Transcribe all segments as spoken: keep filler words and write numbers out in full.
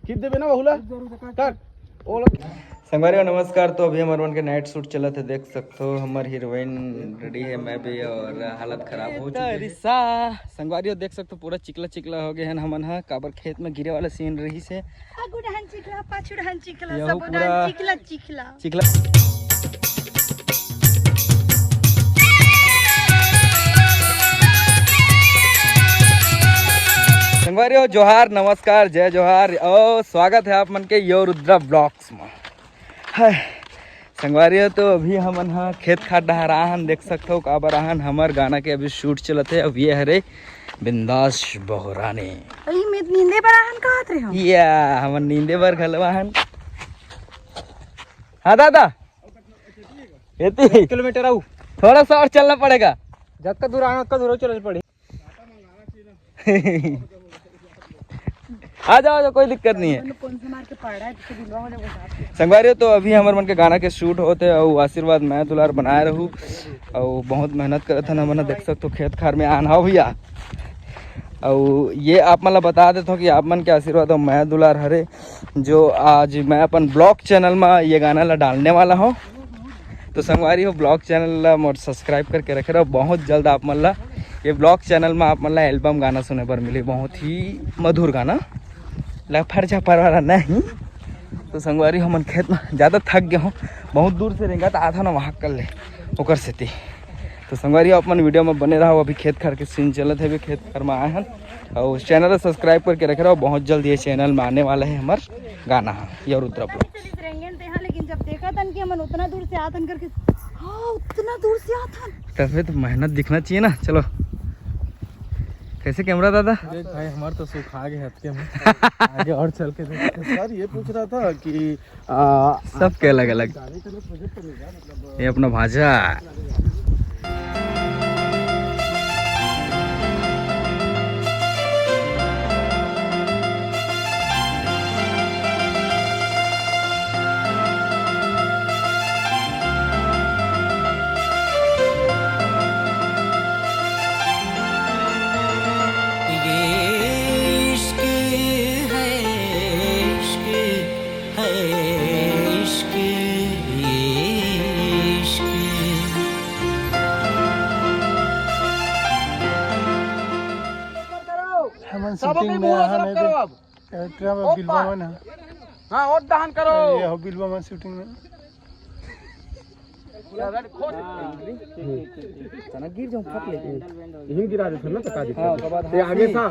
खींच देबे ना बहुला। काट। ओ लो। संगवारी हो, नमस्कार। तो अभी हमर मन के नाइट शूट चलत हे, देख सकथो, हमर हीरोइन रेडी हे, मैं भी, और हालत खराब हो चुकी है। तरिसा। संगवारी हो, देख सकथो, पूरा चिकला चिकला हो गए हन हमन ह, काबर खेत में गिरे वाला सीन रहिस हे। आगू डहन चिकला, पाछू डहन चिकला, यहू सबो पूरा डहन चिकला चिकला। चिकला। संगवारी हो, जोहार, नमस्कार, जय जोहार और स्वागत है आप मन के यो रुद्रा ब्लॉग्स में। हाय, संगवारी हो, तो अभी हमन ह खेत खार डहर आहन, देख सकथो काबर आहन, हमर गाना के अभी शूट चलत हे। अब ये हरे बिंदास बहुरानी। अरे, मैं नींदे बर आहन कहत रहे हो? या, हमन नींदे बर घलो आहन। हाँ दादा, एती। एक किलोमीटर आऊ। थोड़ा सा और चलना पड़ेगा। जतका दूर आना, उतका दूर चलना पड़ही। आ जाओ, आ जाओ, कोई दिक्कत नहीं है। कौन से मार के पड़ रहा है, जिससे बुलवा हो जाएगा साहब। संगवारी हो, तो अभी हमर मन के गाना के शूट होत हे, अउ आशीर्वाद मैं दुलार बनाए रहू, अउ बहुत मेहनत करत हन हमन, देख सकथो खेत खार में आन हव भैया। अउ ये आप मन ला बता देथव कि आप मन के आशीर्वाद अउ मैं दुलार हरे, जो आज मैं अपन ब्लॉग चैनल में ये गाना ला डालने वाला हूँ। तो संगवारी हो, ब्लॉग चैनल ला मोर सब्सक्राइब करके रखे रहो। बहुत जल्द आप मन ला ये ब्लॉग चैनल में आप मन ला एल्बम गाना सुने बर मिली, बहुत ही मधुर गाना, लफर झफर वाला नहीं। तो संगवारी हो, हमन खेत में ज़्यादा थक गए हो, बहुत दूर से रेंगत आत हो ना, वहाँ कर ले ओकर सेती। तो संगवारी हो, अपन वीडियो में बने रहो। अभी खेत खार के सीन चलत हे, अभी खेत खार में आए हन। और चैनल ला सब्सक्राइब करके रखे रहो, बहुत जल्द ये चैनल में आने वाला है हमर गाना ह, यो रुद्रा ब्लॉग। चलित रेंगेन तेहा, लेकिन जब देखा तन कि हमन उतना दूर से आतन करके, हाँ, उतना दूर से आतन। तबे तो मेहनत दिखना चाहिए ना। चलो, कैसे कैमरा दादा? देख भाई, हमार तो सुखा गए हतके में। आगे और चल के देखते हैं। सर, ये पूछ रहा था कि, आ, सबके अलग अलग। गाने का प्रोजेक्ट रहेगा, मतलब, ये अपना भाजा। ये इश्क है, इश्क है, इश्क, ये इश्क। हमन शूटिंग में आए हन, एदे। ट्रैक्टर में बिलवा मन ह। हाँ, और दहन करो। ये हो बिलवा मन शूटिंग में। तना गिर जाऊं, फट ले। यहीं गिरा देथे ना, तो का दिक्कत है? ये आगे सा।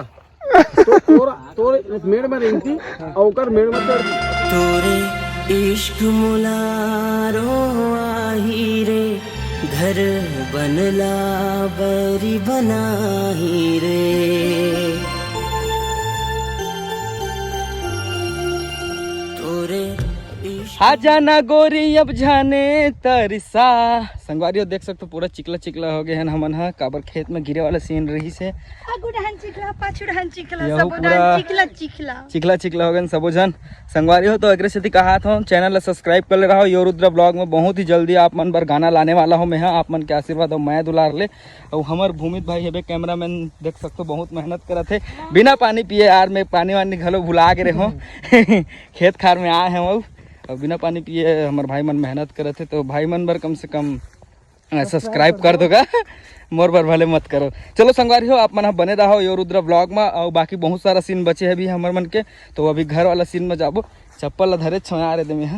तो तोर, तोर मेड़ में रेंगती, और ओकर मेड़ में चढ़। तोरे इश्क मुलारो आही रे, घर बनला बरी बनाही रे। तोरे इश्क। आ जाना गोरी अब जाने तरिसा। संगवारी हो, देख सकथो, पूरा चिकला चिकला हो गए हन हमन ह, काबर खेत में गिरे वाला सीन रहिस हे। आगू डहन चिकला, पाछू डहन चिकला, यहू सबो पूरा डहन चिकला चिकला। चिकला चिकला हो गए सबो झन। संगवारी हो, तो एकरे सेती कहात हूँ, चैनल ला सब्सक्राइब कर ले रहो। यो रुद्रा ब्लॉग में बहुत ही जल्दी आप मन बर गाना लाने वाला हूँ मैं ह, आप मन के आशीर्वाद और मैं दुलार ले। और हमर भूमित भाई हेबे, कैमरामैन, देख सकथो, बहुत मेहनत करत हे। बिना पानी पिए यार, मैं पानी वानी घलो भुला के रहो। खेत खार में आए हैं वो, और बिना पानी पिए हमर भाई मन मेहनत करत हे, तो भाई मन बर कम से कम, अ, सब्सक्राइब कर दो गा। मोर बर भले मत करो। चलो संगवारी हो, आप मन ह बने रहो यो रुद्रा ब्लॉग में, और बाकी बहुत सारा सीन बचे हे अभी हमर मन के, तो अभी घर वाला सीन में जाबो। चप्पल ला धरे छोया रे दे में ह,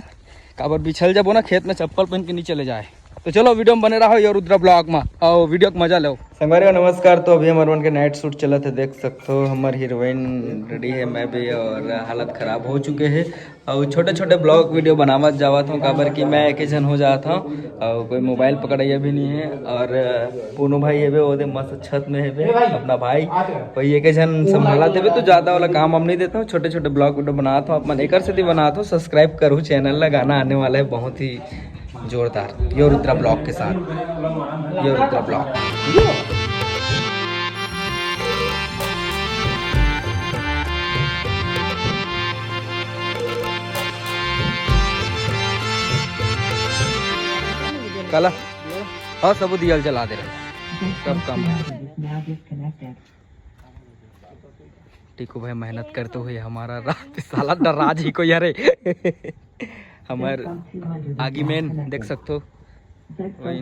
काबर बिछल जाबो ना खेत में, चप्पल पहन के नहीं चले जाए। तो चलो वीडियो में बने रहो यो रुद्रा ब्लॉग में, और वीडियो के मजा लो। संगवारी हो नमस्कार, तो अभी हमर मन के नाइट शूट चलत हे, देख सकथो हमर हीरोइन रेडी हे, मैं भी, और हालत खराब हो चुके हे। अउ छोटे-छोटे ब्लॉग वीडियो बनावत जावत हूँ, काबर कि मैं एके झन हो जात हूँ, अउ कोई मोबाइल पकड़इया भी नहीं है। और पूनू भाई हेबे, ओदे मस्त छत में हेबे, अपना भाई, वही एके झन संभालत हेबे, तो ज़्यादा वाला काम हम नहीं देता हूँ। छोटे-छोटे ब्लॉग वीडियो बनात हूँ, अपन एकर सेती बनात हूँ। सब्सक्राइब करू चैनल ला, गाना आने वाला है बहुत ही जोरदार, यो रुद्रा ब्लॉग के साथ, यो रुद्रा ब्लॉग। काला? हाँ, सब दिया ल जला दे रहे। सब काम है। टीकू भाई मेहनत करते हुए हमारा रात साला डरा जी को यारे। हमर आगी मेन देख सकथो, वही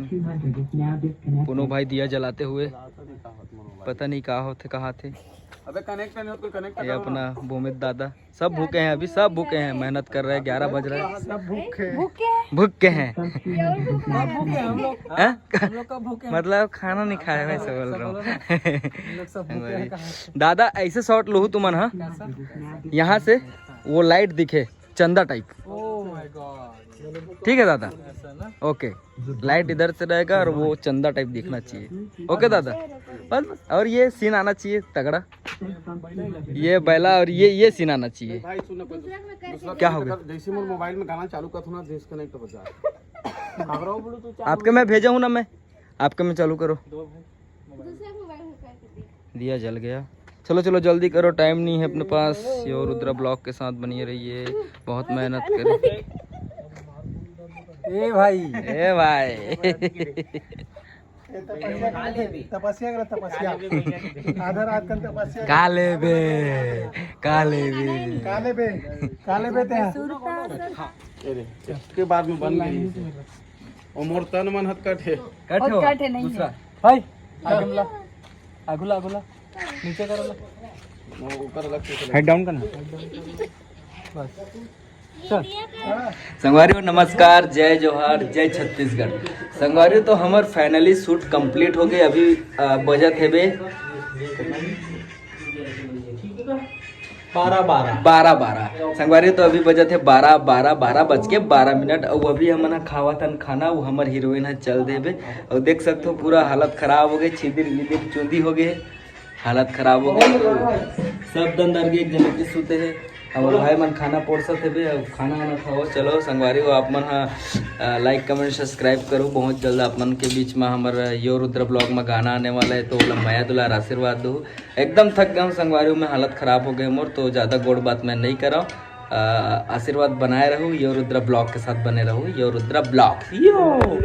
पुनो भाई दिया जलाते हुए, पता नहीं का होथे कहा थे। अबे कनेक्ट नहीं होत, कनेक्ट ये अपना भूमित दादा, सब भूखे हैं अभी, सब भूखे हैं, मेहनत कर रहे हैं, ग्यारह बज रहा है। सब भूखे। भूखे हैं। भूखे हैं। ये और भूखा है। हैं? हम लोग का भूखे हैं। मतलब खाना नहीं खाया, वैसे बोल रहा हूँ। हम लोग सब भूखे हैं कहाँ से? दादा ऐसे शॉट लूँ तुमन, हाँ, यहाँ से वो लाइट दिखे चंदा टाइप। Oh my God। ठीक है दादा, ऐसा ना? ओके। लाइट इधर से रहेगा और वो चंदा टाइप दिखना चाहिए। ओके दादा, बस। और ये सीन आना चाहिए तगड़ा, ये बैला और ये ये सीन आना चाहिए। भाई सुन ना, कोई दूसरा क्या हो गया? जैसे मोर मोबाइल में गाना चालू कर ना, डिस्कनेक्ट हो जा। घबराओ बोलो तो चालू। आपके मैं भेजा हूँ ना, मैं आपके में चालू करो। दो भाई। दूसरा मोबाइल में करके देख। दिया जल गया। चलो चलो जल्दी करो, टाइम नहीं है अपने पास। यो रुद्रा ब्लॉग के साथ बनिए रहिए, बहुत मेहनत करें। ए भाई। ए भाई। तपस्या कर, तपस्या कर, तपस्या। आधा रात का तपस्या। काले बे, काले बे। काले बे, काले बे ते। ए रे, इसके बाद में बन गई। ओ मोर तन मन हत कटे। कट हो। कट है, नहीं है। दूसरा। भाई, आगुला, आगुला, आगुला। नीचे करो ना। वो ऊपर अलग से चला। हेड डाउन करना। बस। संगवारी हो, नमस्कार, जय जोहार, जय छत्तीसगढ़। संगवारी हो, तो हमर फाइनली शूट कंप्लीट हो गए। अभी अ, बजत हेबे बारह बारह। बारह बारह। संगवारी हो, तो अभी बजत है बारह बारह, बारह बज के बारह मिनट। और अभी हमन ह खावत हन खाना, वो हमर हीरोइन ह चल देबे। और देख सकते हो पूरा हालत खराब हो गए, छिदिर विदिर चुंदी हो गए, हालत खराब हो गए। तो सब दन दर के एक जने के सुते है। हमर भाई मन खाना परोसत हेबे, अब खाना वाना खाओ। चलो संगवारी हो, आप मन ह लाइक कमेंट सब्सक्राइब करो। बहुत जल्द आप मन के बीच में हमर यो रुद्र ब्लॉग में गाना आने वाला है, तो ओला मया दुलार आशीर्वाद दो। एकदम थक गए हम संगवारी हो, मैं हालत खराब हो गए मोर, तो ज़्यादा गोड़ बात मैं नहीं कराओ। अ, आशीर्वाद बनाए रहू यो रुद्र ब्लॉग के साथ, बने रहू यो रुद्र ब्लॉग। यो।